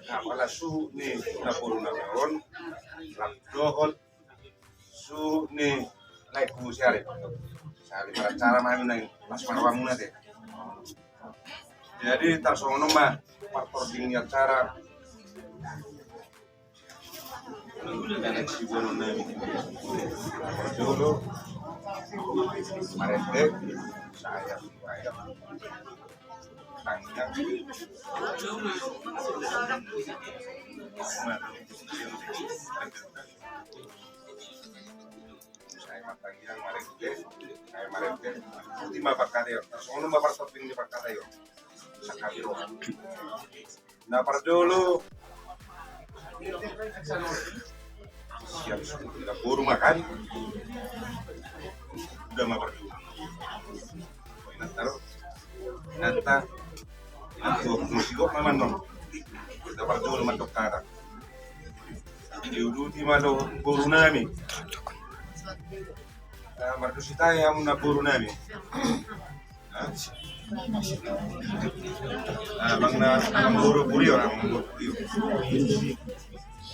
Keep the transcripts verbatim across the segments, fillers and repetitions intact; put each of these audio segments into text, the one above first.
Apala suhut ni naboru nami on, lam dohot suhut ni laengku si Arif. Sahali maracara ma hami nai las marrohamuna te. Jadi tarsongon on ma partording ni acara. Dalan siboanon nami. Jolo marende, saya, saya. Tangiang. Saya martangiang, marende, saya marende. Uduti ma pangkataion, songon on ma partording ni pangkataion. Sangkap i roha. Na parjolo. Siap, sudah boru makan. Udah ma parjolo. Inanta ro. Inanta. Inanta ro. Sigok ma manon. Udah parjolo mandok kata. Diuduti ma do boru nami. Ah, mardusi tahe hamu naboru nami. Ah, amang na, amangboru Purion, amangboru Purion.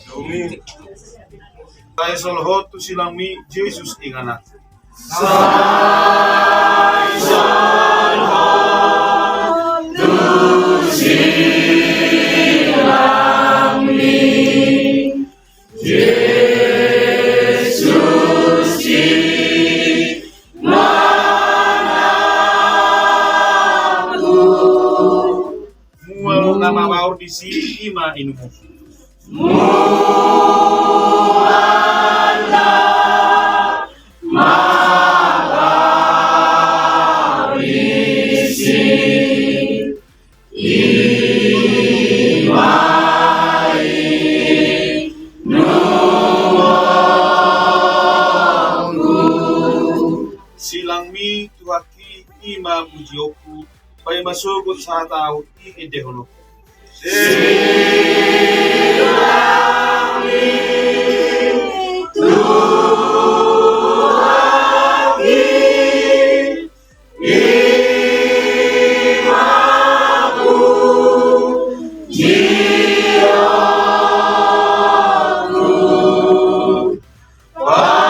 Dung i. Tahe solhot tu silangmi Jesus inganan. Tahe solhot tu silangmi. Jesus i manangku. Mual na mabaor disi i ma inumon. Mual na mabaor disi. I ma inumon. Silangmi Tuhanki i ma pujionku, paima sogot sahataon i endehononku. Silangmi Tuhanki i ma pujionku. Paima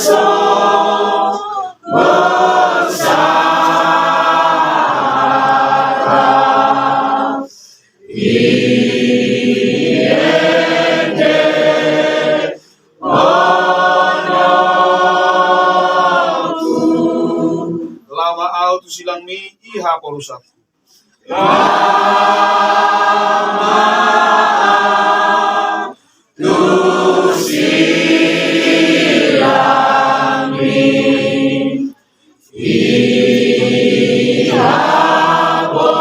sogot sahataon i endehononku. Laho ma ahu tu silangmi i haporusanku. Laho ma ahu tu silangmi i haporusanku.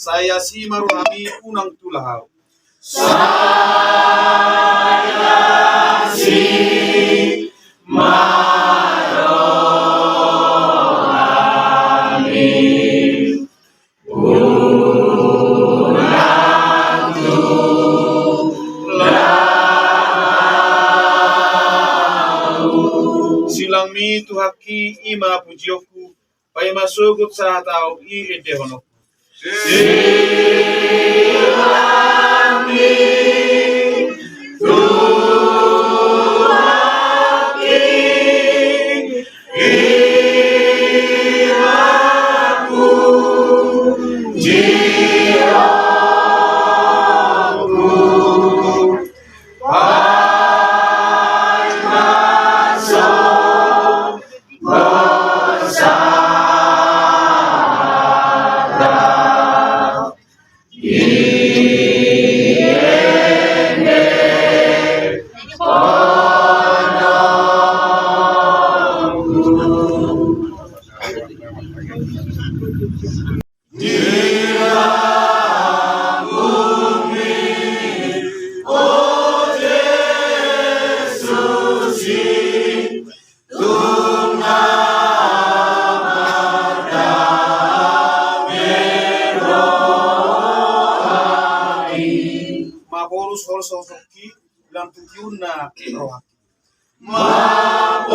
Sai asi ma rohami, unang tulang ahu. Sai asi ma rohami, unang tulang ahu. Silangmi Tuhanki i ma pujionku, paima sogot sahataon i endehononku. Silangmi Tuhanki i ma pujionku. Paima sogot sahataon i endehononku. Di lambungmi, o Jesus i, tung na mardame rohami. Maporus holso songki, lam tu tiunna rohangki. Maporus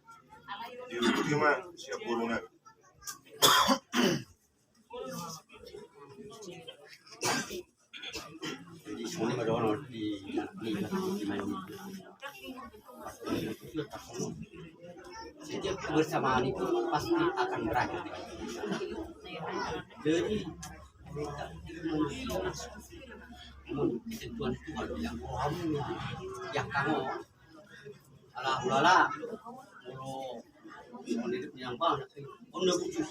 Diuduti ma sian boru nami. Jadi songon i ma dohonon di, di, di, setiap kebersamaan itu pasti akan berakhir. Jadi ketentuan Tuhan yang rohamnya yang kamu ala ulala molo songon i yang bang on na butuh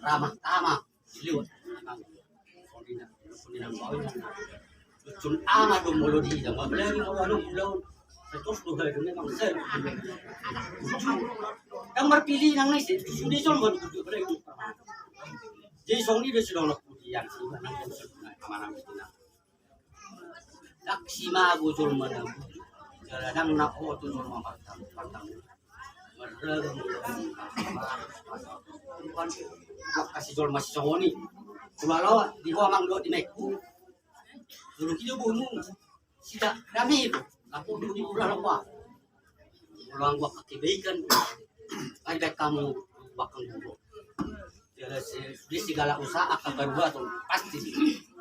ramah tamah. Liwat. Cun ama do molo di ida ma belai ni molo anu molo. Terus do hai do memang ser. Yang berpilih nang nisi sudah col molo do belai. Jadi songon i do sudah lo pujian sih nang amanang itu nang. Dak simago jolma na bujur, jala ndang na oto jolma partang, partang. Marragam. Dak kasi jolma sisongon i. Kulawa di ho amang dohot di meku. Dulu kida bomu. Sida dame itu. Lapo dulu di pura lapo. Molo anggo angka kebaikan, ai baen hamu bakal guru. Jala se-, di segala usaha angka parubaton pasti.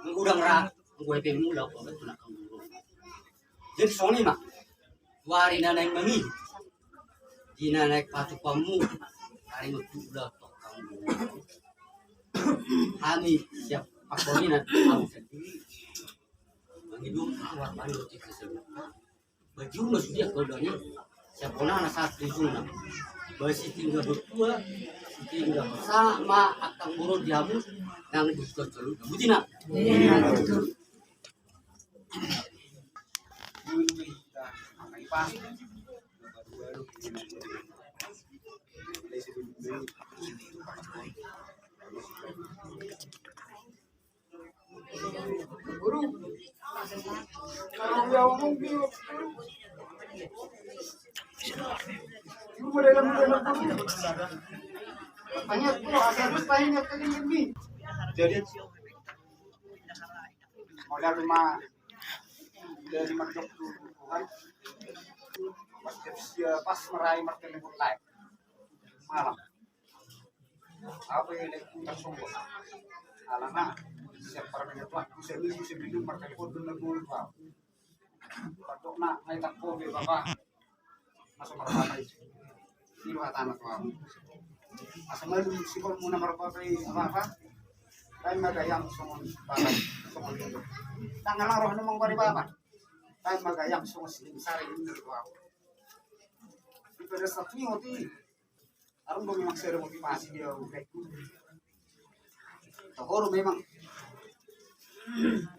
Mengudang ra, anggo hepeng mula ko betul angka guru. Jadi songon i ma. Tu ari na naeng mangihut, di na naeng patupaonmu, ari ma tu ula tokang guru. Hami siap pakoningan hamu sendiri. Mangido awar bani roti kesel. Bajul ma sude angka ulaon i. Siap bona na sahat di juna. Basi tinggal berdua, tinggal sama, akan burung di hamu, nang di juna. Butina. Jadi, modal rumah dari merdok Tuhan. Pas dia, pas meraih merdeka mulai malam. Apa yang dia putar sombong? Alana siap para minyak lah, bisa minum, bisa minum, martelepon tu na gol, Pak. Patok na, ngai tak kobe, Bapak. Masuk marpatai. Ilo hatana tu ahu. Asa malu sipol muna marpatai, Bapak. Lain ma gayam songon, Bapak, songon itu. Tangan roh na mangkori, Bapak. Lain ma gayam songon siling sari, bener tu ahu. Di pada saat ini, Oti. Arung do memang sering motivasi dia, udah. Tohor memang.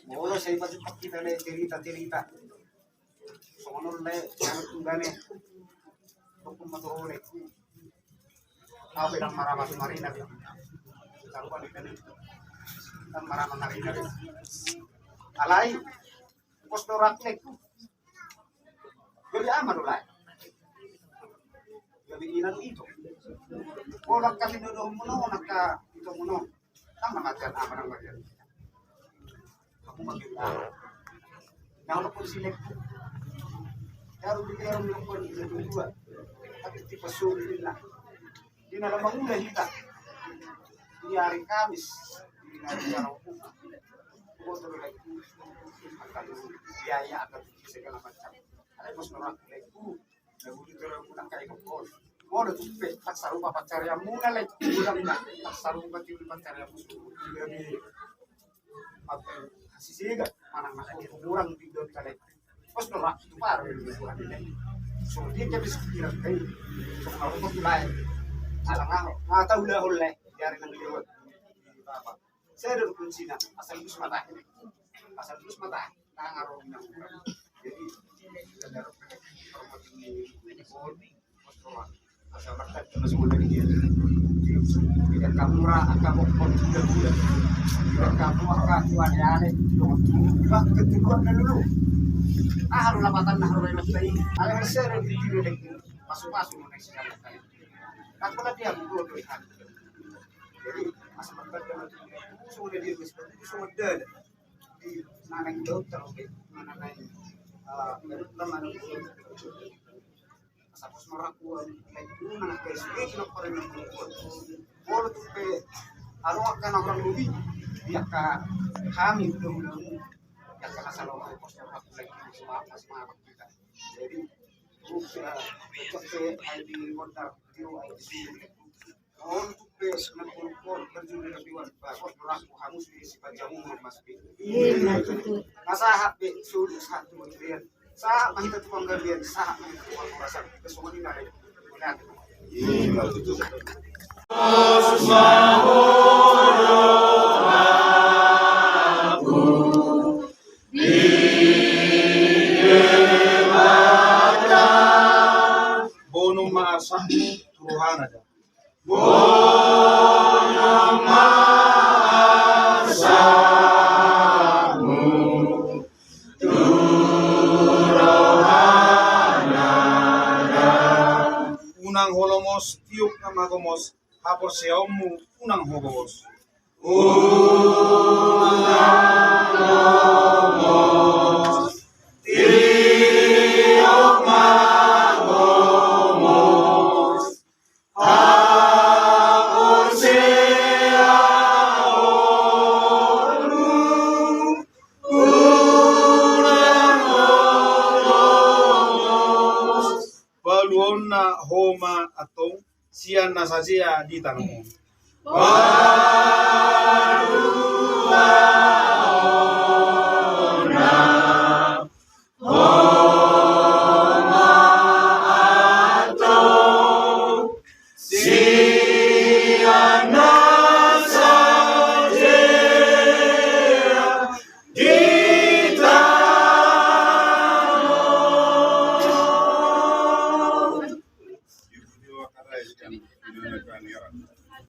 Molo sai pajupak kita le cerita-cerita. Songon le, anu tunggane. Hukum motor le. Apa yang marama marina. Taruhan kita ni. Kan marama marina. Alai. Pos dorak le. Jadi ama do lae. Jadi ina do ito. Pola kami do do mono, naka ito mono. Tama matian ama nang matian. Aku makin tahu. Nah, walaupun sinek. Baru di dalam walaupun itu dua. Tapi tipe sulit lah. Di dalam mangula hita. Di hari Kamis. Di hari Rabu. Motor lagi. Akan biaya, akan segala macam. Ada bos orang lagi. Lagu di terang guna kai kepon. Molo tu pe, tak sarupa pancarianmuna le. Guna guna, tak sarupa tu pancarianmu. Jadi, apa, sisiga, mana nak kurang di dalam kali. Pos dorak tu paru di Tuhan ini. So, dia jadi sepikiran kai. So, kalau kau tu lain. Alang aho, mata udah oleh, biarin nanti lewat. Apa? Saya ada kuncina, asal dus mata. Asal dus mata. Tangan roh minang. Jadi, kita dapat hormat ini. Asal berkat sama semua dari dia. Tidak kamu ra, angka bokon juga juga. Tidak kamu angka tuan ya ale. Bang keturunan dulu. Ah, harus lapatan, nah, harus lapatan. Ada besar di video deh. Masuk-masuk, next kali. Aku lagi aku dulu tuh. Jadi, asal berkat sama semua dari dia. Semua dari dia. Di mana yang jauh terus, di mana lain. Ah, dari mana yang jauh. Asa pos marakuan, eh, guna na kai sude, guna koren na koren. Molo tu pe, aro angka na orang lobi, di angka hami, udah-udah, di angka na salo, pos marakuan, lagi, semua, semua, kita. Jadi, tu, eh, cek pe, ai di kota, di, ai di sini. Untuk pe, na koren, koren, berjudi na piwan, bah, kos berlaku, hangus di si panjamu, mas, pi. Iya, betul. Nah, sahat pe, sudah satu, kemudian. Sahat ma hita tu panggalian, sahat ma hita tu panggalian. Kesumanan dari. Bonom ma arsamu tu rohana da. Bonom ma arsamu tu rohana da. Unang holomos, tiop na magomos, haporseaonmu unang hobos. Unang holomos, tiop magomos, haporseaonmu unang holomos. Paluonna ho ma antong sian na sajea di tano on. Paluonna